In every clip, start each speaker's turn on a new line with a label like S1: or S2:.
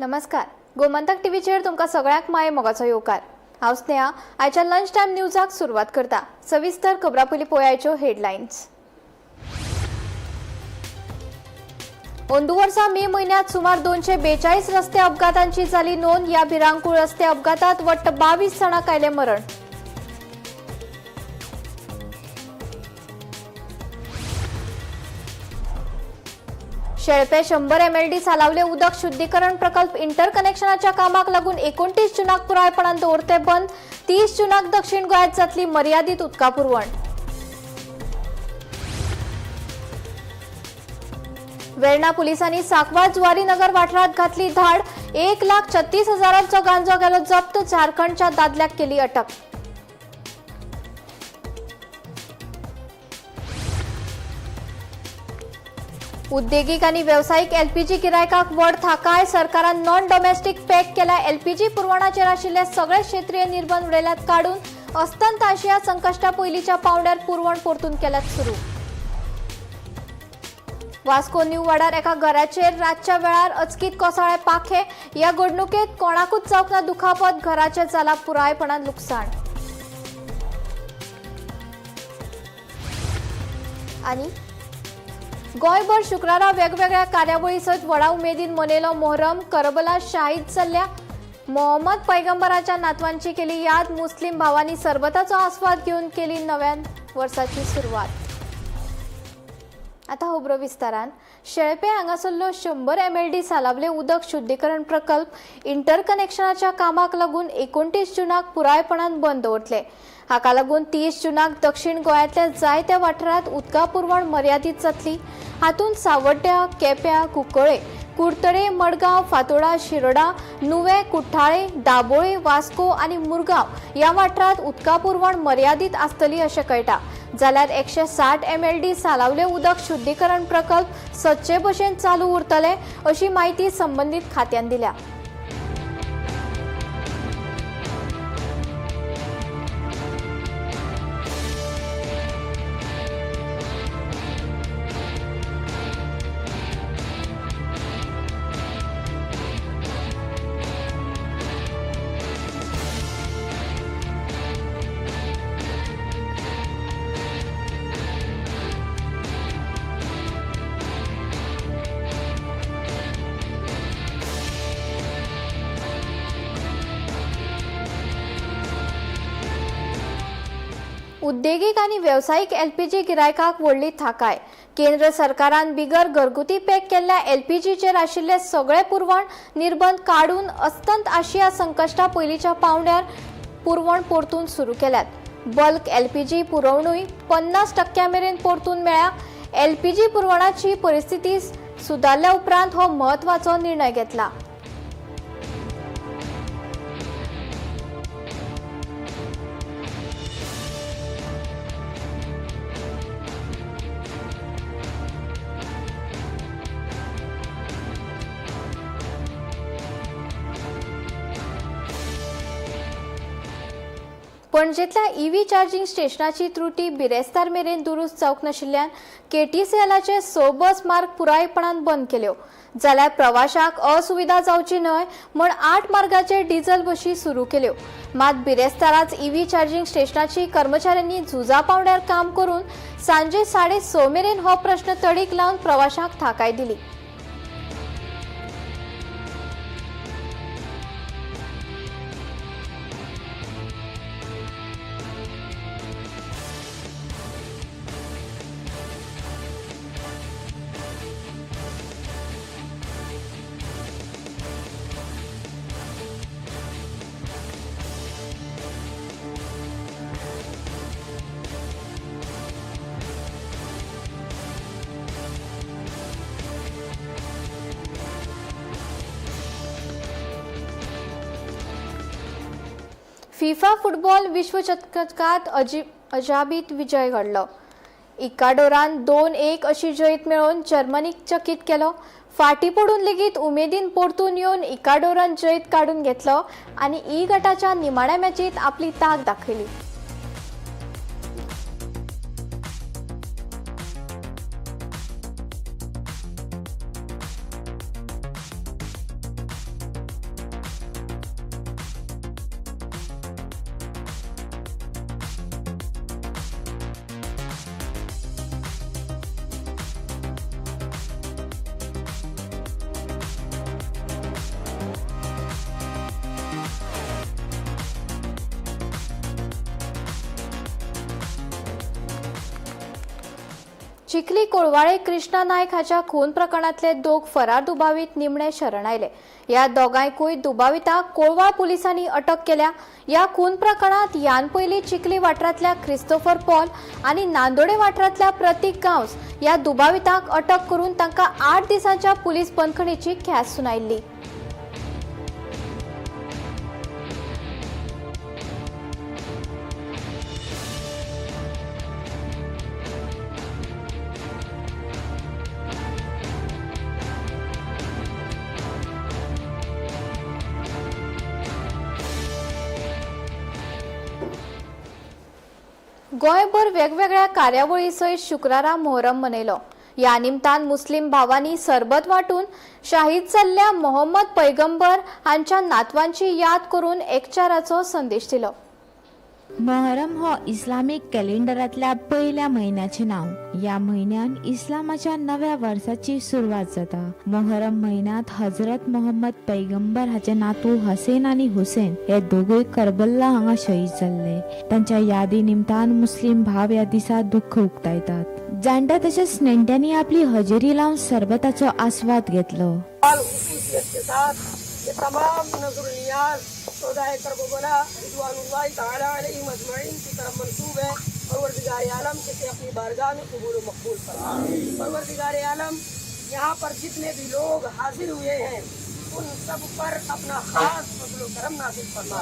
S1: नमस्कार, गोमंतक टीव्हीचेर तुमकां सगळ्यांक माये मोगाचो येवकार. हांव स्नेहा आयच्या लंच टायम न्यूजाक सुरवात करता. सविस्तर खबरां पयलीं पळयाच्यो हेडलायन्स. अंदू वर्सा मे म्हयन्यांत सुमार 242 रस्ते अपघातांची जाली नोंद. ह्या भिरांकूळ रस्ते अपघातात वट्ट 22 जाणांक आयलें मरण. शेळपे 100 MLD सालावले उदक शुद्धीकरण प्रकल्प इंटरकनेक्शनाच्या कामाक लागून 29 जूनाक पुरायपणान दवरते बंद. 30 जूनाक दक्षिण गोंयांत जातली मर्यादीत उदका पुरवण. वेर्णा पुलिसांनी सांकवाळ जुवारी नगर वाठारात घातली धाड. 1,36,000 गांजो गेलो जप्त. झारखंडच्या दादल्याक केली अटक. उद्देगीक आणि वेवसायीक एलपीजी गिरायकांक व्हड थाकाय. सरकारान नॉन डोमेस्टीक पॅक केल्या एलपीजी पुरवणाचेर आशिल्ले सगळे क्षेत्रीय निर्बंध उडयल्यात काडून अस्तंत आशिया संकश्टा पयलींच्या पावंड्यार पुरवण परतून केल्यात सुरू. वास्को न्यू वाडार एका घराचेर रातच्या वेळार अचकीत कोसळ्ळे पाखे. ह्या घडणुकेत कोणाकूच जावंक ना दुखापत. घराचें जाला पुरायपणान लुकसाण. आनी गोंयभर शुक्रारा वेगवेगळ्या कार्यावळी सयत व्हडा उमेदीन मनयलो मोहरम. करबला शाहीद जाल्ल्या मोहम्मद पैगंबराच्या नातवांची केली याद. मुस्लिम भावांनी सरबताचो आस्वाद घेवन केली नव्या वर्साची सुरवात. आता खबरो विस्तारान. शेळपे हांगासरलो 100 MLD सालावले उदक शुद्धीकरण प्रकल्प इंटरकनेक्शनाच्या कामाक लागून 29 जूनाक पुरायपणान बंद दवरतले. हाका लागून 30 जूनाक दक्षिण गोंयांतल्या जायत्या वाठारांत उदका पुरवण मर्यादीत जातली. हातूंत सावड्ड्या, केप्यां, कुंकळे, कुडतडे, मडगांव, फातोडा, शिरोडा, नुवें, कुठ्ठाळे, दाबोळे, वास्को आनी मुरगांव ह्या वाठारांत उदका पुरवण मर्यादीत आसतली अशें कळटा. जाल्यार 160 MLD सालावले उदक शुद्धीकरण प्रकल्प सदचे भशेन चालू उरतले अशी म्हायती संबंदीत खात्यान दिल्या. उद्देगीक आनी वेवसायीक एलपीजी गिरायकांक व्हडली थाकाय. केंद्र सरकारान बिगर घरगुती पॅक केल्ल्या एलपीजीचेर आशिल्ले सगळे पुरवण निर्बंध काडून अस्तंत आशिया संकश्टा पयलींच्या पावंड्यार पुरवण परतून सुरू केल्यात. बल्क एलपीजी पुरवणूय 50% मेरेन परतून मेळ्ळ्या. एलपीजी पुरवणाची परिस्थिती सुदारल्या उपरांत हो म्हत्वाचो निर्णय घेतला. पणजेंतल्या ईव्ही चार्जिंग स्टेशनाची त्रुटी बिरेस्तार मेरेन दुरुस्त जावंक नाशिल्ल्यान केटीसीएलाचे 6 बस मार्ग पुरायपणान बंद केल्यो. जाल्यार प्रवाशांक असुविधा जावची न्हय म्हूण 8 मार्गाचे डिझल बशी सुरू केल्यो. मात बिरेस्ताराच ईव्ही चार्जिंग स्टेशनाची कर्मचाऱ्यांनी झुजा पावंड्यार काम करून सांजे 6:30 मेरेन हो प्रश्न तडीक लावन प्रवाशांक थाकाय दिली. फिफा फुटबॉल विश्वचषकात अजाबीत विजय घडलो. इक्वाडोरान 2-1 अशी जैत मेळोवन जर्मनीक चकीत केलो. फाटी पडून लेगीत उमेदीन परतून येवन इक्वाडोरान जैत काडून घेतलो आनी ई गटाच्या निमाण्या मॅचीत आपली तांक दाखयली. चिखली कोळवाळे कृष्णा नायक हाच्या खून प्रकरणातले दोग फरार दुबावीत निमणे शरण आयले. ह्या दोगांयकूय दुबावितांक कोळवाळ पुलिसांनी अटक केल्या. ह्या खून प्रकरणात ह्यान पयलीं चिखली वाठारांतल्या क्रिस्तोफर पॉल आनी नांदोडे वाठारांतल्या प्रतीक गांवस ह्या दुबावितांक अटक करून तांकां 8 दिसांच्या पुलीस बंदखणीची ख्यास्त सुनायिल्ली. गोंयभर वेगवेगळ्या कार्यावळी सयत शुक्रारा मोहरम मनयलो. ह्या निमतान मुस्लिम भावांनी सरबत वांटून शाहीद जाल्ल्या मोहम्मद पैगंबर हांच्या नातवांची याद करून एकचाराचो संदेश दिलो.
S2: मोहरम हो इस्लामीक कॅलेंडरांतल्या पयल्या म्हयन्याचें नांव. ह्या म्हयन्यान इस्लामाच्या नव्या वर्साची सुरवात जाता. मोहरम म्हयन्यांत हजरत मोहम्मद पैगंबर हाचे नातू हसेन आनी हुसेन हे दोगूय करबल्ला हांगा शहीद जाल्ले. तांच्या यादी निमतान मुस्लिम भाव ह्या दिसा दुख्ख उक्तायतात. जाणट्या तशेंच नेण्ट्यांनी आपली हजेरी लावन सरबताचो आस्वाद घेतलो.
S3: के साथ ये तमाम नज़र नियाज सौदाए करबला रिज़वानुल्लाहि तआला अलैहिम अजमईन की तरफ मंसूब है. परवरदिगार आलम इसे अपनी बारगाह में कबूल मकबूल फरमाए. परवरदिगार आलम यहाँ पर जितने भी लोग हाजिर हुए हैं उन सब पर अपना ख़ास फजल करम नाज़िल फरमा.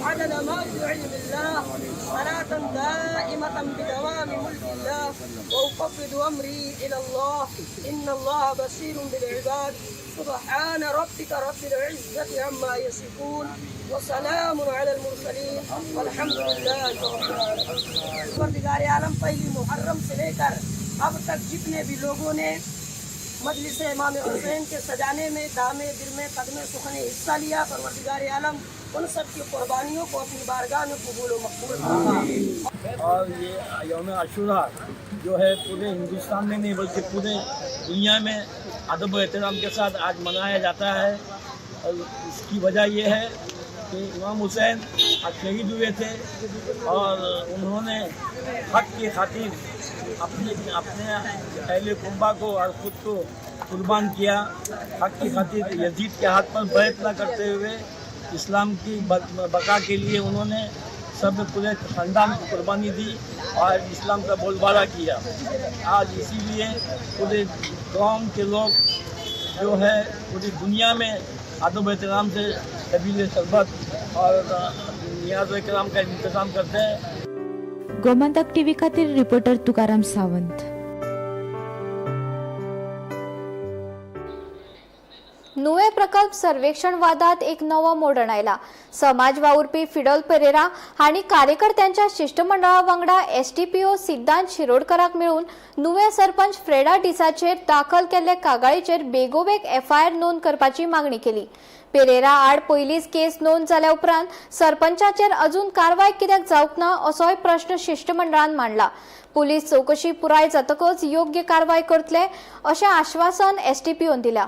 S3: अदद मा फी इल्मिल्लाह सलातन दाइमतन बिदवाम मुल्किल्लाह व उफ़व्विदु अमरी इलल्लाह इन्नल्लाह बसीरुन बिल इबाद. सुब्हान रब्बिका रब्बिल इज्जति अम्मा यसिफून व सलामुन अलल मुरसलीन वल्हम्दुलिल्लाहि रब्बिल आलमीन. परवरदिगार आलम पहली मुहर्रम से लेकर अब तक जितने भी लोगों ने मजलिस इमाम हुसैन के सजाने में दामे दिल में कदमे सुखने हिस्सा लिया, परवरदिगार आलम उन सब की कुर्बानियों को अपनी बारगाह में कबूल मकबूल फरमा.
S4: और ये यौम आशूरा जो है पूरे हिंदुस्तान में नहीं बल्कि पूरे दुनिया में अदब व एहतराम के साथ आज मनाया जाता है. और इसकी वजह ये है कि इमाम हुसैन आज शहीद हुए थे और उन्होंने हक की खातिर अपने अपने अहले कुंबा को और ख़ुद को कुर्बान किया. हक की खातिर यजीद के हाथ पर बैत न करते हुए इस्लाम की बका के लिए उन्होंने सब पूरे ख़ानदान को कुर्बानी दी और इस्लाम का बोलबाला किया. आज इसीलिए पूरे कौम के लोग जो है पूरी दुनिया में अदब एहतराम से सबील शरबत और नियाज कराम का इंतज़ाम करते हैं.
S2: गोमंतक टीव्ही खातीर रिपोर्टर तुकाराम सावंत.
S1: नुवे प्रकल्प सर्वेक्षण वादात एक नवो मोडण आयला. समाज वावुरपी फिडल पेरेरा हांणी कार्यकर्त्यांच्या शिश्टमंडळा वांगडा एसडीपीओ सिद्धांत शिरोडकराक मेळून नुवे सरपंच फ्रेडा डिसाचेर दाखल केल्ले कागाळीचेर बेगोबेग एफआयआर नोंद करपाची मागणी केली. पेरेरा आड पयलींच केस नोंद जाल्या उपरांत सरपंचाचेर अजून कारवाय कित्याक जावंक ना असोय प्रश्न शिश्टमंडळान मांडला. पुलीस चवकशी पुराय जातकच योग्य कारवाय करतले अशें आश्वासन एसडीपीओन दिलां.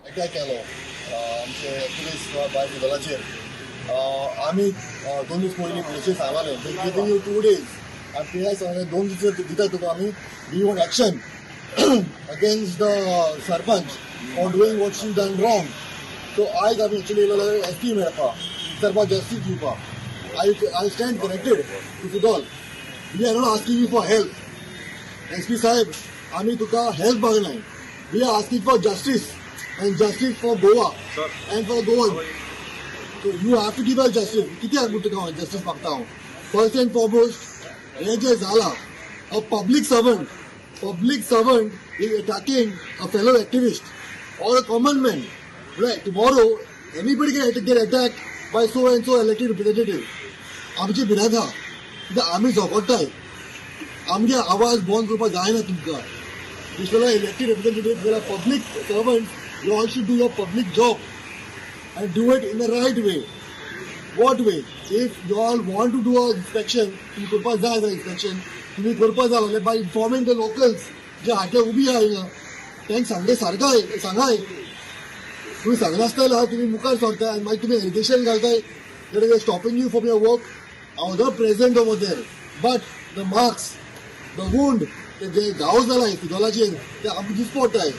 S5: अटॅक केलो आमचे पुलीस बाय दलाचेर. आमी 2 दीस पयलीं पुलिशेक सांगलें, giving you 2 days. आनी पी I सांगलें 2 दीस दिता तुका आमी, we want action against the sarpanch for doing what she done wrong. So आयज आमी एक्चुली येयलो जाल्यार एस पी मेळपा, विचारपा जस्टीस दिवपा. I stand corrected to Fidel, we are not asking you for help. S P साहेब, आमी तुका help मागनाय, we are asking for justice and justice for Goa and for Goan. So you have to give us justice. कित्याक म्हणटा तुका हांव justice मागता हांव? First and foremost हें जें जालां, a public servant is attacking a fellow activist or a common man. Right, tomorrow anybody can get attacked by so and so elected representative. आमची भिरांत आहा कित्याक आमी झगडटाय, आमगे आवाज बंद करपाक जायना तुमकां. This elected representative, public servant, you all should do your public job and do it in the right way. What way? If you all want to do a inspection, तुम्ही करपाक जाय जाल्यार inspection तुम्ही करपाक जाय जाल्यार by informing the locals जे हाटे उबी आहा हिंगा तांकां सांगले सारकाय सांगाय. तुम्ही सांगनासतना तुम्ही मुखार सरताय आनी मागीर तुमी एलिगेशन घालताय that is stopping you from your work. I was not present over there, but the marks, the wound, ते जे घाव जाला फिदोलाचेर ते आमकां दिस पडटाय.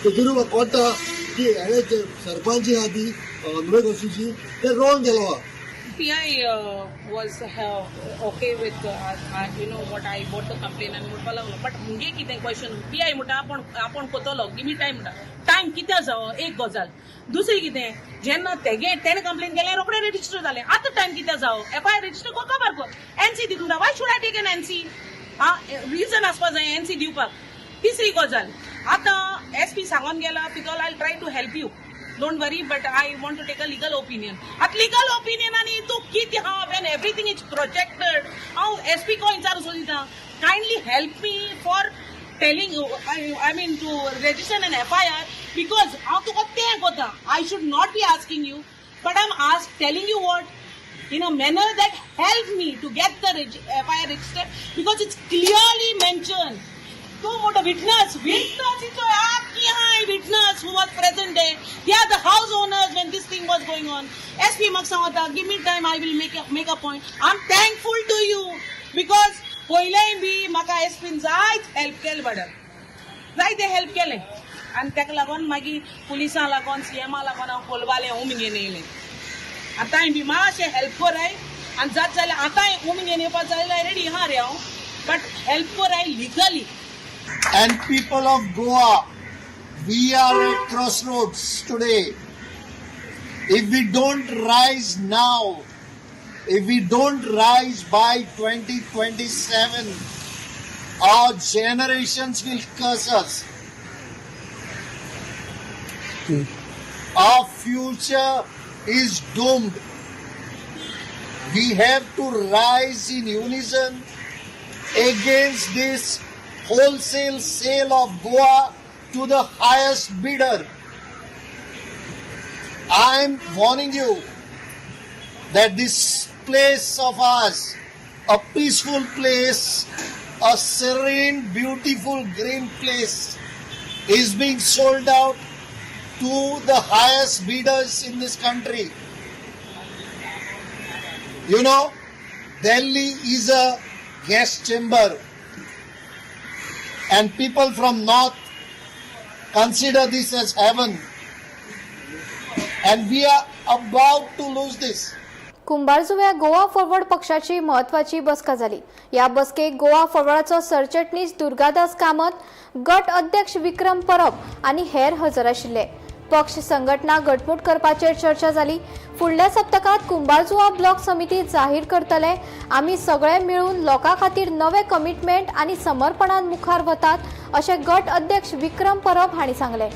S5: तेतून म्हाका कळटा की हेणें जे सरपंच आहा ती नुवें कॉन्स्टिट्युन्सी ते रॉंग केलो आहा.
S6: PI was okay with you know what I what the complaint आनी म्हणपाक लागलो. बट मुगे कितें क्वेश्चन PI म्हणटा आपूण आपूण कोतलो, गिव मी टायम म्हणटा. टायम कित्याक जावो एक गजाल. दुसरी कितें, जेन्ना तेगे तेणें कंप्लेन केलें रोखडें रजिस्टर जालें. आतां टायम कित्याक जावो, एफआयआर रजिस्टर कर काबार कर, एनसी दिता म्हणटा. Why should I take an NC? Reason आसपा जाय एनसी दिवपाक. तिसरी गजाल, आतां एसपी सांगोन गेला because I try to help you, don't worry, but I want to take a legal opinion. आतां लिगल ओपिनियन आनी तूं कितें आहा when everything is projected. हांव SP co विचारूं सोदिता, kindly help me for telling, I mean to register an FIR, because हांव तुका तें कोता. I should not be asking you, but I am ask telling you what in a manner that help me to get the FIR registered, because it's clearly mentioned. तू मोठो witness, witness is आपकी witness who was present there. They are the house owners when this thing was going on. SP म्हाका सांगता, give me time, I will make a point. I am thankful to you because पयलेय बी म्हाका एसपीन जायत help केलें, बडन जायते help केलें. आनी ताका लागून मागीर पुलिसां लागून सीएमा लागून हांव कोलवालें उमगेन येयलें. आतांय बी मातशें हेल्प कराय आनी जात जाल्यार आतांय उमगेन येवपा जाल्यार रेडी आहा रे हांव, बट हेल्प कराय legally.
S7: And people of Goa, we are at crossroads today. If we don't rise now, if we don't rise by 2027, our generations will curse us. Our future is doomed. We have to rise in unison against this wholesale sale of Goa to the highest bidder. I am warning you that this place of ours, a peaceful place, a serene, beautiful green place, is being sold out to the highest bidders in this country. You know, Delhi is a gas chamber, and people from north consider this as heaven, and we are about to lose this.
S1: कुंभारजुव्या Goa forward पक्षाची म्हत्वाची बसका जाली. ह्या बसकेक गोवा फॉरवर्डाचो सरचिटणीस दुर्गादास कामत, गट अध्यक्ष विक्रम परब आनी हेर हजर आशिल्ले. पक्ष संघटना घटमूट करपाचेर चर्चा जाली. फुडल्या सप्तकांत कुंभारजुवा ब्लॉक समिती जाहीर करतले. आमी सगळे मेळून लोकां खातीर नवे कमिटमेंट आनी समर्पणान मुखार वतात अशें गट अध्यक्ष विक्रम परब हांणी सांगलें.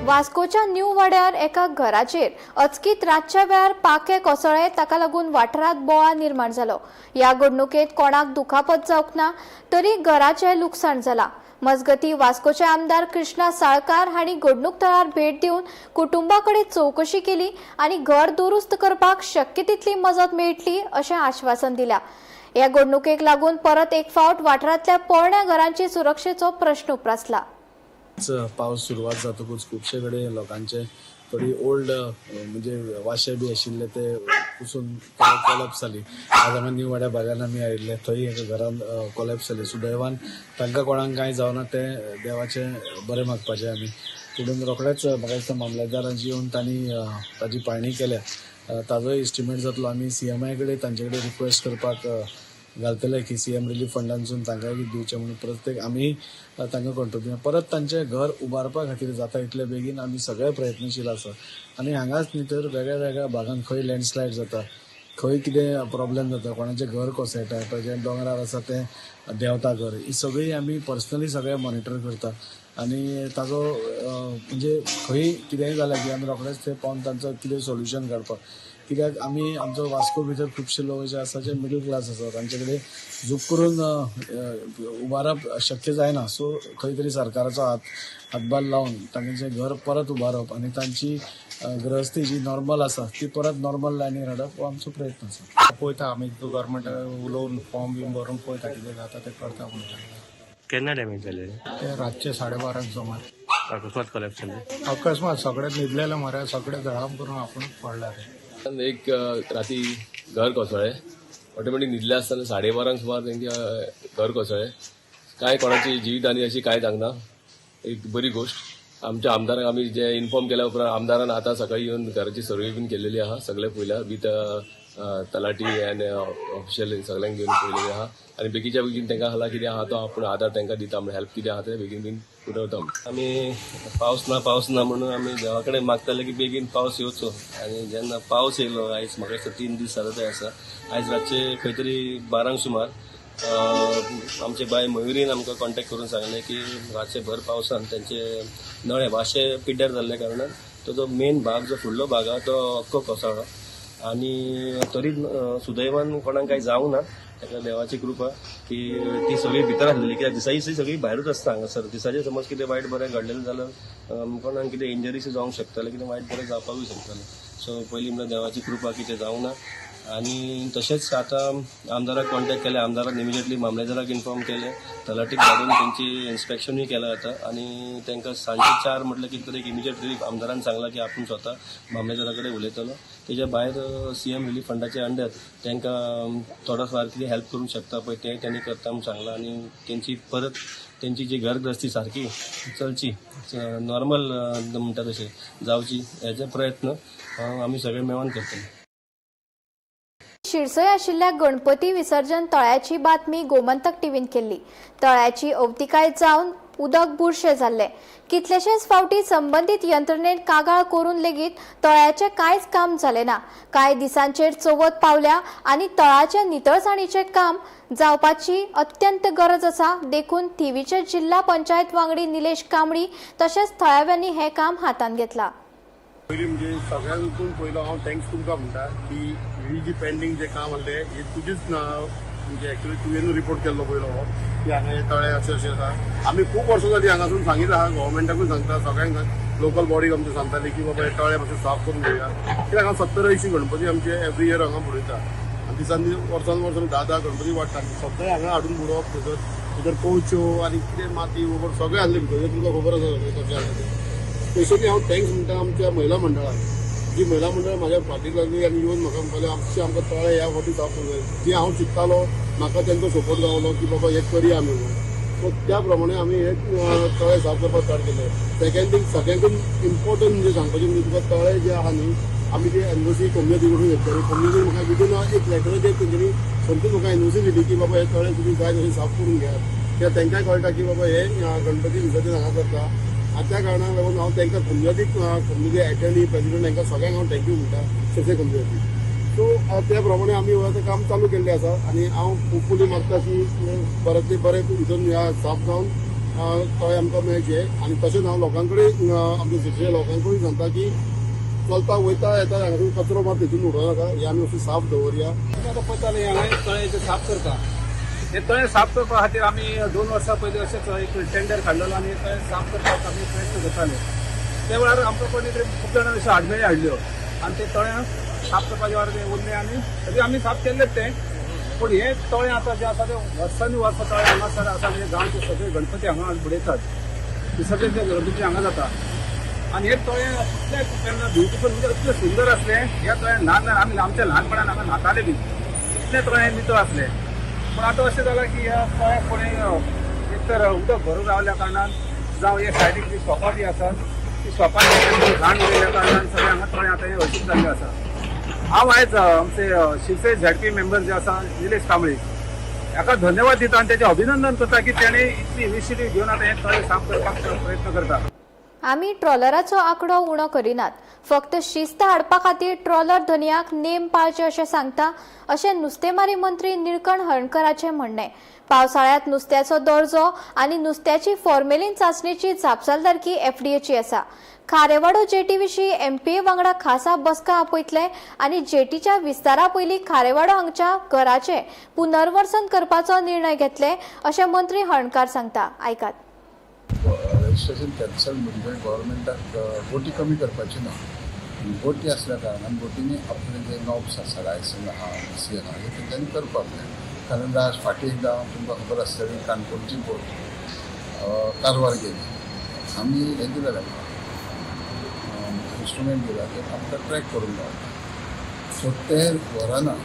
S1: वास्कोच्या न्यू वाड्यार एका घराचेर अचकीत रातच्या वेळार पाखें कोसळ्ळें. ताका लागून वाठारांत बोवाळ निर्माण जालो. ह्या घडणुकेंत कोणाक दुखापत जावंक ना तरी घराचें लुकसाण जालां. मजगतीं वास्कोचे आमदार कृष्णा साळकार हांणी घडणूक थळार भेट दिवन कुटुंबा कडेन चवकशी केली आनी घर दुरुस्त करपाक शक्य तितली मजत मेळटली अशें आश्वासन दिलां. ह्या घडणुकेक लागून परत एक फावट वाठारांतल्या पोरण्या घरांची सुरक्षेचो प्रश्न उप्रासला.
S8: पावस सुरवात जातकूच खुबशे कडेन लोकांचे थोडी ओल्ड म्हणजे वाशे बी आशिल्ले ते कुसून कोलॅप्स जाली. आज आमी न्यू वाड्या भागान आमी आयिल्ले, थंय एका घरान कोलॅप्स जाली. सुदैवान तांकां कोणाक कांय जावना, तें देवाचें बरें मागपाचें आमी. पुणून रोखडेच म्हाका दिसता मामलेदारांची येवन तांणी ताजी पाळणी केल्या. ताजोय इस्टिमेट जातलो. आमी सीएमआय कडेन तांचे कडेन रिक्वेस्ट करपाक घालतले की सीएम रिलीफ फंडांसून तांकां दिवचें म्हणून. प्रत्येक आमी तांकां कॉन्ट्रिब्यूट परत तांचें घर उबारपा खातीर जाता इतले बेगीन आमी सगळे प्रयत्नशील आसा. आनी हांगाच न्ही तर वेगळ्या वेगळ्या भागांत खंय लँडस्लायड जाता, खंय कितें प्रॉब्लेम जाता, कोणाचें घर कोसळटा, जें दोंगरार आसा तें देंवता घर, ही सगळी आमी पर्सनली सगळें मॉनिटर करता. आनी ताजो म्हणजे खंय कितेंय जालें की आमी रोखडेच थंय पावन तांचो कितें सोल्युशन काडपाक. कित्याक आमी आमचो वास्को भितर खुबशे लोक जे आसा जे मिडल क्लास आसा, तांचे कडेन झूप करून उबारप शक्य जायना. सो खंय तरी सरकाराचो हातभार लावन तांचें घर परत उबारप आनी तांची गृहस्थी जी नॉर्मल आसा ती परत नॉर्मल लायनीर हाडप हो आमचो प्रयत्न आसा.
S9: पळयता आमी गव्हर्मेंट उलोवन फॉर्म बीन भरून पळयता कितें जाता तें करता म्हणून.
S10: केन्ना डॅमेज जाले?
S9: ते रातचे 12:30 सुमार.
S10: अकस्मात कोलॅप्स जालें?
S9: अकस्मात सगळे न्हिदलेले मरे, सगळे धडाम करून आपूण पडला ते.
S11: एक राती घर कोसळ्ळें, ऑटोमॅटीक न्हिदले आसतना 12:30 सुमार तेंचे घर कोसळ्ळें. कांय कोणाची जिवीतहानी अशी कांय जावंक ना, एक बरी गोश्ट. आमच्या आमदारांक आमी जे इन्फॉर्म केल्या उपरांत आमदारान आतां सकाळी येवन घराची सर्वे बीन केल्लेली आहा, सगळे पळयल्या विथ तलाठी आनी ऑफिशियल सगळ्यांक घेवन पळयलेली आहा. आनी बेगीच्या बेगीन तांकां हाला कितें आहा तो आपूण आदार तांकां दिता, म्हळ्यार हेल्प कितें आहा तें बेगीन बेगीन पुरवता.
S12: आमी पावस ना पावस ना म्हणून आमी देवा कडेन मागताले की बेगीन पावस येवचो. आनी जेन्ना पावस येयलो आयज म्हाका दिसता 3 दीस जाता आसा. आयज रातचे खंय तरी 12 सुमार आमचे बाय मयुरीन आमकां कॉन्टेक्ट करून सांगलें की रातचे भर पावसान तेंचे नळे वाशे पिड्ड्यार जाल्ल्या कारणान तो जो मेन भाग जो फुडलो भाग आहा तो अख्खो कोसळ्ळो. आनी तरी सुदैवान कोणाक कांय जावंक ना, ताका देवाची कृपा की ती सगळी भितर आसलेली. कित्याक दिसाची सगळी भायरूच आसता हांगासर. दिसाचे समज कितें वायट बरें घडलेलें जाल्यार कोणाक कितें इंजरीस जावंक शकतालें, कितें वायट बरें जावपाकूय शकतालें. सो पयलीं म्हणल्यार देवाची कृपा की तें जावंक ना. आनी तशेंच आतां आमदाराक कॉन्टेक्ट केलें, आमदारान इमिजिएटली मामलेदाराक इन्फॉर्म केलें, तलाटीक धाडून तेंची इन्स्पेक्शनूय केलां आतां. आनी तांकां सांजचे 4 म्हटल्यार कितें तरी एक इमिजिएट रिलीफ आमदारान सांगलां की आपूण स्वता मामलेदारा कडेन उलयतलो. तेज्या भायर CM relief फंडाच्या अंडर तांकां थोडो फार कितें हेल्प करूंक शकता पळय तें तांणी करता म्हूण सांगलां. आनी तेंची परत तेंची जी घरग्रस्ती सारकी चलची, नॉर्मल म्हणटा तशें जावची हेजे प्रयत्न आमी सगळे मेळोन करतले.
S1: शिरसय आशिल्ल्या गणपती विसर्जन तळ्याची बातमी गोमंतक टीव्हीन केल्ली. तळ्याची अवतिकाय जावन उदक बुरशें जाल्लें. कितलेशेच फावटी संबंदीत यंत्रणेन कागाळ करून लेगीत तळ्याचें कांयच काम जालें ना. कांय दिसांचेर चवथ पावल्या आनी तळाचे नितळसाणीचें काम जावपाची अत्यंत गरज आसा. देखून थिवीचे जिल्हा पंचायत वांगडी निलेश कांबळी तशेंच थळाव्यांनी हें काम हातांत घेतलां.
S13: पयलीं म्हणजे सगळ्यांतून पयलो हांव thanks तुमकां म्हणटा की ही जी पेंडींग जें काम आसलें हें तुजीच ना, म्हणजे एक्चुअली तुवें रिपोर्ट केल्लो पयलो हो की हांगा हे तळे अशें अशें आसा. आमी खूब वर्सां जालीं हांगासून सांगीत आहा, गव्हर्मेंटाकूय सांगता, सगळ्यांक लोकल बॉडीक आमचे सांगताली की बाबा हे तळे मातशें साफ करून घेवया. कित्याक हांगा 70-80 गणपती आमचे एवरी इयर हांगा बुडयता आनी दिसान दीस वर्सान वर्स 10 10 गणपती वाडटा. सगळे हांगा हाडून बुडोवप, थंयसर भितर कोवच्यो आनी कितें माती वोबर सगळें आसलें भितर, तुमकां खबर आसा सगळें कशें आसलें तें. स्पेशली हांव thanks म्हणटा आमच्या महिला मंडळाक, जी महिला मंडळ म्हाज्या फाटीक लागली आनी येवन म्हाका म्हणपालें आमचे आमकां तळे ह्या फावटी साफ करूंक जाय. जे हांव चिंत्तालो म्हाका तेंचो सपोर्ट गावलो की बाबा हें करया आमी म्हणून. सो त्या प्रमाणे आमी हे तळे साफ करपाक स्टार्ट केले. सेकंड थींग सगळ्यांकून इम्पॉर्टंट म्हणजे सांगपाचें म्हणजे तुका तळे जे आहा न्ही आमी ते एनओसी कम्युनिटी कडून घेतले. कम्युनिटी म्हाका विदीन एक लेटराचेर तेंच्यांनी सोमतीच म्हाका एनओसी दिली की बाबा हे तळे तुमी जाय तशें साफ करून घेयात. कित्याक तेंकांय कळटा की बाबा हे गणपती विसर्जन हांगा करता. आनी त्या कारणाक लागून हांव तांकां कम्युनिटीक, कम्युनिटी एटर्नी प्रेसिडंट हांकां सगळ्यांक हांव thank you म्हणटा शिरसे कम्युनिटी. सो त्या प्रमाणे आमी आतां काम चालू केल्लें आसा आनी हांव होपफुली मागता की बऱ्यांतले बरें हितून ह्या साफ जावन तळे आमकां मेळचे. आनी तशेंच हांव लोकां कडेन, आमच्या शिरसे लोकां कडेन सांगता की चलता वयता येता हांगासून कचरो मात हितून उडोवं नाका, हे आमी मातशें साफ दवरया.
S14: आतां पळयताले हांगा तळे साफ करता. हे तळें साफ करपा खातीर आमी 2 वर्सां पयलीं अशेंच एक टेंडर काडलेलो आनी तळें साफ करपाक आमी प्रयत्न करताले. त्या वेळार आमकां कोणी तरी खूब जाणां अश्यो आडमेळी हाडल्यो आनी ते तळें साफ करपाचे वेळार तें उरलें आनी तरी आमी साफ केल्लें तें. पूण हें तळें आतां जें आसा तें वर्सांनी वर्सां तळें हांगासर आसा. म्हणजे गांवचे सगळे गणपती हांगा बुडयतात, विसर्जन जे गणपती हांगा जाता. आनी हें तळें इतलें तेन्ना ब्युटिफूल म्हणजे इतलें सुंदर आसलें. ह्या तळ्यान ल्हान ल्हान आमी आमच्या ल्हानपणान हांगा न्हाताले बीन, इतलें तळें नितळ आसलें. पूण आतां अशें जालां की ह्या तळ्याक कोणी एक तर उदक भरून रावल्या कारणान जावं हे सायडीक जी शॉपां बी आसात ती शॉपां घाण उरयल्या कारणान सगळें हांगा तळें आतां हें अशीच जाल्लें आसा. हांव आयज आमचे शिरसे झेडपी मेंबर जे आसा निलेश कांबळी हाका धन्यवाद दिता आनी तेजें अभिनंदन करता की तेणें इतली इनिशिएटीव घेवन आतां हें तळें साफ करपाक प्रयत्न करता.
S1: आमी ट्रॉलराचो आंकडो उणो करिनात, फक्त शिस्त हाडपा खातीर ट्रॉलर धनयाक नेम पाळचे अशें सांगता अशें नुस्तेमारी मंत्री निळकंठ हळर्णकराचें म्हणणें. पावसाळ्यांत नुस्त्याचो दर्जो आनी नुस्त्याची फॉर्मेलीन चांचणेची जापसालदारकी एफडीएची आसा. खारेवाडो जेटी विशीं एमपीए वांगडा खासा बसका आपयतले आनी जेटीच्या विस्तारा पयलीं खारेवाडो हांगच्या घराचें पुनर्वसन करपाचो निर्णय घेतले अशें मंत्री हळर्णकार सांगता. आयकात.
S15: रजिस्ट्रेशन कॅन्सल म्हणजे गव्हर्मेंटाक बोटी कमी करपाची ना, आनी बोटी आसल्या कारणान बोटींनी आपले जे नॉब्स आसा, लायसन आहा, सी आहा, हे तेंच्यांनी करपाक जाय. कारण लास्ट फाटीं एकदां तुमकां खबर आसतली, काणकोणची बोट कारवार गेली. आमी हें दिलें तांकां, इन्स्ट्रुमेंट दिला, ते आमकां ट्रॅक करूंक गावता. सो ते व्हरना,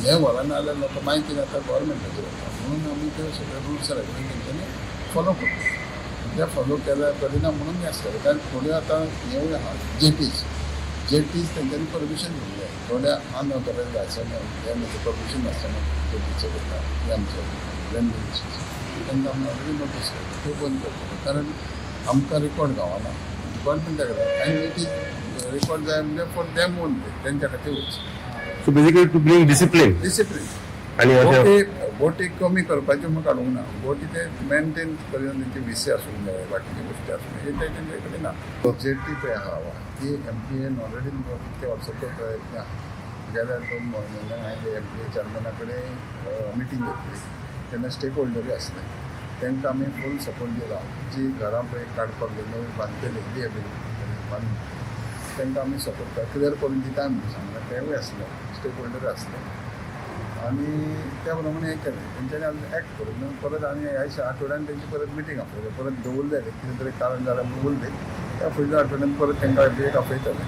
S15: हे व्हरना जाल्यार लोकां मागीर कितें जाता, गोवोरमेंटाचेर वता. म्हणून आमी ते सगळे रुल्स रेगुलेशन तेंच्यांनी फॉलो करता. ते फॉलो केल्यार करिना म्हणून हें आसतलें. कारण थोड्यो आतां हेवूय आहा, जेटीज, जेटीज तेंच्यांनी परमिशन घेवंक जाय. थोड्या अनऑथरायज लायसन हे म्हणजे परमिशन नासतना जेटी चलयता. हे आमचे लँड, तांकां आमी ऑलरेडी नोटीस केल्या, त्यो बंद करतले. कारण आमकां रिकॉर्ड गावना डिपार्टमेंटा कडेन आनी it is record जाय म्हणजे फॉर दॅम ओनली, तेंच्या खातीरूच.
S10: So basically to bring discipline.
S15: Discipline.
S10: आणि अशें
S15: बोटी बोटी कमी करपाच्यो म्हूण काडूंक ना. बोटी ते मेंटेन करून तेंचे विसे आसूंक जाय, बाकीच्यो गोश्टी आसूंक जाय, हे ते तेंचे कडेन ना. जेटी पळय आहा ती एमपीएन ऑलरेडी कितके वर्सांचो प्रयत्न आहा. गेल्या 2 म्हयन्यान हांवें एमपीए चॅरमॅना कडेन मिटींग घेतली, तेन्ना स्टेक होल्डरूय आसले. तांकां आमी फूल सपोर्ट दिला. जी घरां पळय काडपाक जाय, नवी बांदतली, रिहेबिलिटेट बांदून, तांकां आमी सपोर्ट क्लियर करून दिता म्हणून सांगलां. तेवूय आसले, स्टेक होल्डर आसले आनी त्या प्रमाणे हें केलें. तेंच्यांनी अजून एक्ट करूंक ना. परत आनी ह्या आठवड्यान तेंची परत मिटींग आपयली. परत दवरले, कितें तरी कारण जालें म्हणून उरले. त्या फुडल्या आठवड्यान परत तांकां एक आपयतले.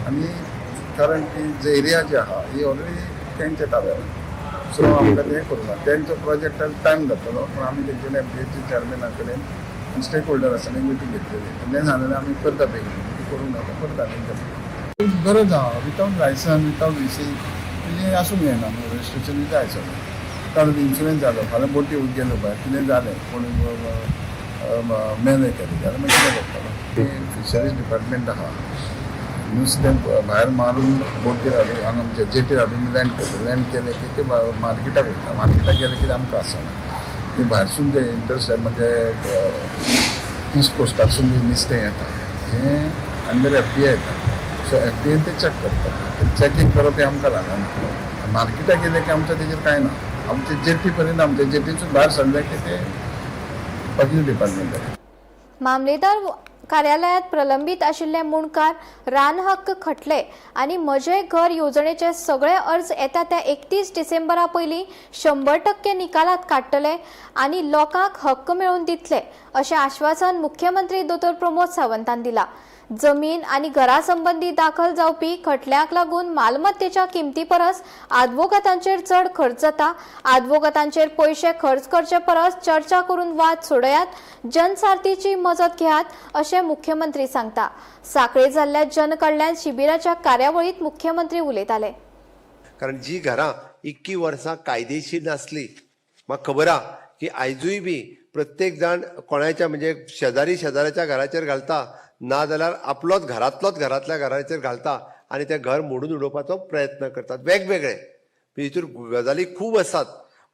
S15: आनी कारण की जे एरिया जी आहा ही ऑलरेडी तेंच्या ताब्यात, सो आमकां तें करूंक ना. तेंचो प्रोजेक्टाक टायम जातलो, पूण आमी तेंच्यानी एमपीएच्या चॅरमॅना कडेन, स्टेक होल्डर आसा, मिटींग घेतलेली. तेंच्यांनी सांगलेलें आमी करता बेगीन. ती करूंक ना, परत आनी गरज आहा. वितावट लायसन, वितावट व्हीसी तुजें आसूंक जायना न्हू, रजिस्ट्रेशन जाय सगळें. कारण इन्शुरन्स जालो, फाल्यां बोटी गेलो भायर, कितें जालें, कोण मेले केलें जाल्यार मागीर कितें करतलो? फिशरीज डिपार्टमेंट आहा, नुस्तें भायर मारून बोटीर हाडून हांगा आमच्या जेटीर हाडून लँड करता. लँड केलें की ते मार्केटाक वयता. मार्केटाक गेलें की आमकां आसना. ती भायरसून जे इंटरस्टेट म्हणजे ईस्ट कोस्टाकसून जे नुस्तें येता, हें अंडर एफडीआय येता. सो एफडीआयन ते चॅक करता. चॅकींग करप हें आमकां लागना. मार्केटाक गेलें की आमचें तेजेर कांय ना. आमचे जेटी पर्यंत, आमच्या जेटीसून भायर सरलें की ते बाकीचे डिपार्टमेंट.
S1: मामलेदार कार्यालयात प्रलंबीत आशिल्ले मुणकार, रान हक्क खटले आनी म्हजें घर येवजणेचे सगळे अर्ज येता त्या 31 डिसेंबरा पयलीं 100% निकालात काडटले आनी लोकांक हक्क मेळोवन दितले, अशें आश्वासन मुख्यमंत्री दोतोर प्रमोद सावंतान दिला. जमीन आनी घरा संबंदी दाखल जावपी खटल्यांक लागून मालमत्तेच्या किमती परस आदवोगातांचेर चड खर्च जाता. आदवोगातांचेर पयशे खर्च करचे परस चर्चा करून वाद सोडयात, जनसारथीची मजत घेयात, अशें मुख्यमंत्री सांगता. साखळे जाल्ल्या जनकल्याण शिबिराच्या कार्यावळीत मुख्यमंत्री उलयताले.
S16: कारण जी घरां इतकी वर्सां कायदेशीर नासली, म्हाका खबर आहा की आयजूय बी प्रत्येक जाण कोणाच्या म्हणजे शेजारी शेजाऱ्याच्या घराचेर घालता, ना जाल्यार आपलोच घरांतलोच घरांतल्या घराचेर घालता आनी तें घर मोडून उडोवपाचो प्रयत्न करतात वेगवेगळे. हितूर गजाली खूब आसात,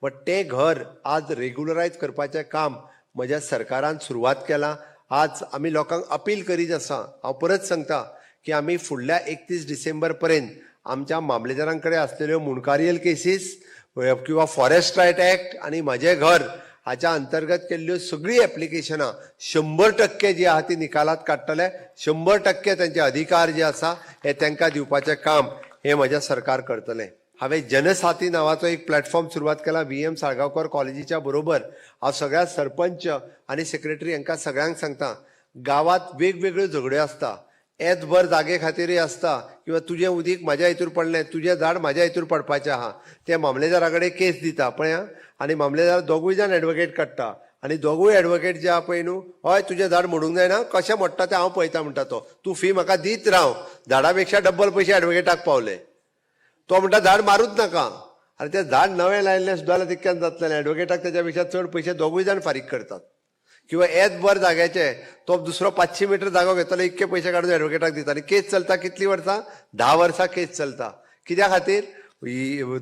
S16: बट तें घर आज रेगुलरायज करपाचें काम म्हज्या सरकारान सुरवात केलां. आज आमी लोकांक अपील करीत आसा. हांव परत सांगता की आमी फुडल्या 31 डिसेंबर पर्यंत आमच्या मामलेदारां कडेन आसलेल्यो मुंडकारियल केसीस किंवा फॉरेस्ट रायट एक्ट आनी म्हजें घर हाच्या अंतर्गत केल्ल्यो सगळीं एप्लिकेशनां 100% जी आहा ती निकालात काडटले. 100% तेंचे अधिकार जे आसा हे तांकां दिवपाचें काम हें म्हजें सरकार करतलें. हांवें जनसाथी नांवाचो एक प्लॅटफॉर्म सुरवात केला व्ही एम साळगांवकर कॉलेजीच्या बरोबर. हांव सगळ्या सरपंच आनी सेक्रेटरी हांकां सगळ्यांक सांगता, गांवांत वेगवेगळ्यो झगड्यो आसता, एतभर जागे खातीरय आसता किंवा तुजें उदीक म्हाज्या हितूर पडलें, तुजें झाड म्हाज्या हितूर पडपाचें आहा. ते मामलेदारा कडेन केस दिता पळय आनी मामलेदार दोगूय जाण एडवोकेट काडटा आनी दोगूय एडवोकेट जे आहा पळय न्हू, हय, तुजें झाड मोडूंक जायना, कशें मोडटा तें हांव पळयता म्हणटा तो, तूं फी म्हाका दीत राव. झाडा पेक्षा डब्बल पयशे एडवोकेटाक पावले. तो म्हणटा झाड मारूच नाका. आनी तें झाड नवें लायिल्लें सुद्दां जाल्यार तितक्यान जातलें. एडवोकेटाक तेच्या पेक्षा चड पयशे दोगूय जाण फारीक करतात. किंवा एतभर जाग्याचे तो दुसरो 500 मिटर जागो घेतलो, इतके पयशे काडून एडवोकेटाक दिता आनी केस चलता कितली वर्सां, 10 वर्सां केस चलता. कित्या खातीर?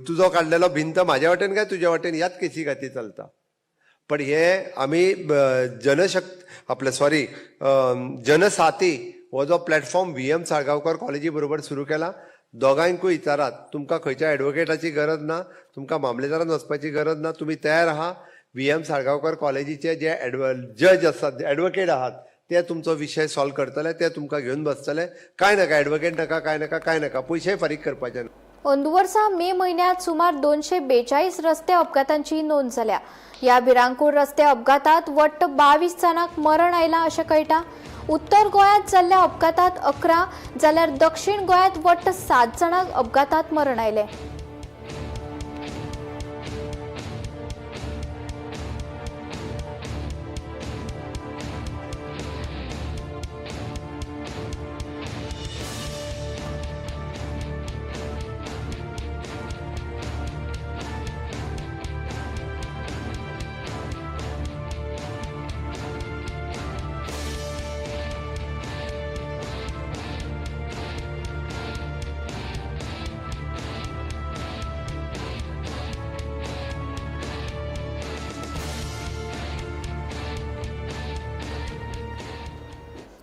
S16: तुजो काडलेलो भिंत म्हाज्या वाटेन काय तुज्या वाटेन, ह्याच केसी खातीर चलता. पण हे आमी जनशक्त आपले, सॉरी, जनसाथी हो जो प्लॅटफॉर्म व्ही एम साळगांवकर कॉलेजी बरोबर सुरू केला, दोगांयकूय विचारात, तुमकां खंयच्या एडवोकेटाची गरज ना, तुमकां मामलेदारान वचपाची गरज ना. तुमी तयार आहा. व्ही एम साळगांवकर कॉलेजीचे जे एडव जज आसात, एडवोकेट आहात. ते तुमचो विशय सॉल्व करतले, ते तुमकां घेवन बसतले. कांय नाका, एडवोकेट नाका, कांय नाका, कांय नाका, पयशेय फारीक करपाचे ना.
S1: अंदू वर्सा मे म्हयन्यांत सुमार 242 रस्ते अपघातांची नोंद जाल्या. ह्या भिरांकूळ रस्ते अपघातात वट्ट 22 जाणांक मरण आयलां अशें कळटा. उत्तर गोंयांत जाल्ल्या अपघातात 11 जाल्यार दक्षिण गोंयांत वट्ट 7 जाणांक अपघातात मरण आयलें.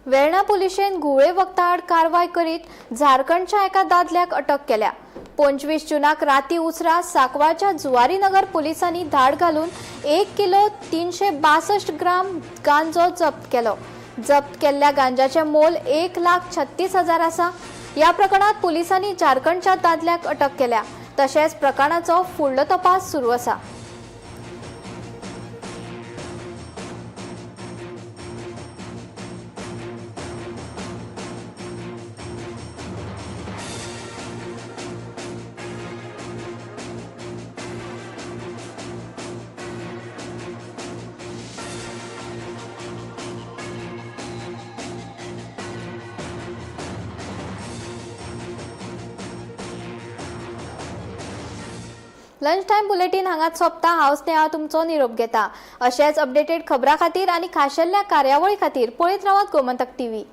S1: वेर्णा पुलिशेन घुंवळे वखदां आड कारवाय करीत झारखंडच्या एका दादल्याक अटक केल्या. 25 जूनाक राती उसरा सांकवाळच्या जुवारीनगर पुलिसांनी धाड घालून 1 किलो 362 ग्राम गांजो जप्त केलो. जप्त केल्ल्या गांजाचें मोल 1,36,000 आसा. ह्या प्रकरणात पुलिसांनी झारखंडच्या दादल्याक अटक केल्या. तशेंच प्रकरणाचो फुडलो तपास सुरू आसा. लंच टायम बुलेटीन हांगाच सोंपता. हांव स्नेहा तुमचो निरोप घेता. अशेंच अपडेटेड खबरां खातीर आनी खाशेल्या कार्यावळी खातीर पळयत रावात गोमंतक टीव्ही.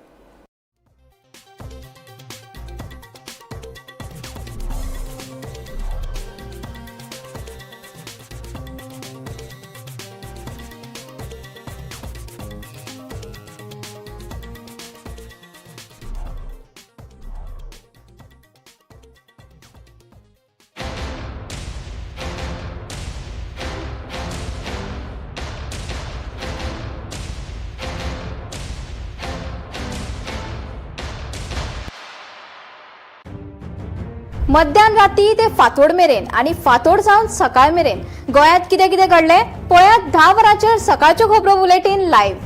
S1: मध्यान राती ते फांतोड मेरेन आनी फांतोड जावन सकाळ मेरेन गोंयांत कितें कितें घडलें पळयात 10 वरांचेर सकाळच्यो खबरो बुलेटीन लायव्ह.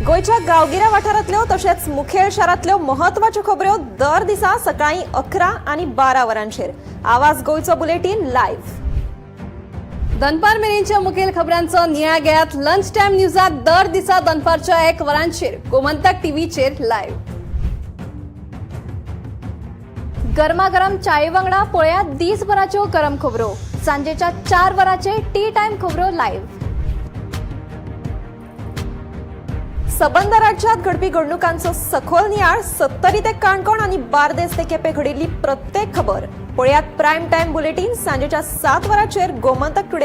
S17: गोंयच्या गांवगिऱ्या वाठारांतल्यो तशेंच मुखेल शारांतल्यो म्हत्वाच्यो खबऱ्यो दर दिसा सकाळीं 11 आनी 12 वरांचेर आवाज गोंयचो बुलेटीन लायव्ह.
S18: दनपार मेरेनच्या मुखेल खबरांचो नियाळ घेयात लंच टायम न्यूजात दर दिसा दनपारच्या 1 वरांचेर गोमंतक टीव्हीचेर लायव्ह.
S1: गरमागरम चाये वांगडा पळयात दिसभराच्यो गरम खबरो सांजेच्या 4 वरांचेर टी टायम खबरो लायव्ह.
S17: सबंद राज्यात घडपी घडणुकांचो सखोल नियाळ 70 ते काणकोण आनी बार्देस ते केपें घडिल्ली प्रत्येक खबर पळयात प्रायम टायम बुलेटीन सांजेच्या 7 वरांचेर गोमंतक टुडे.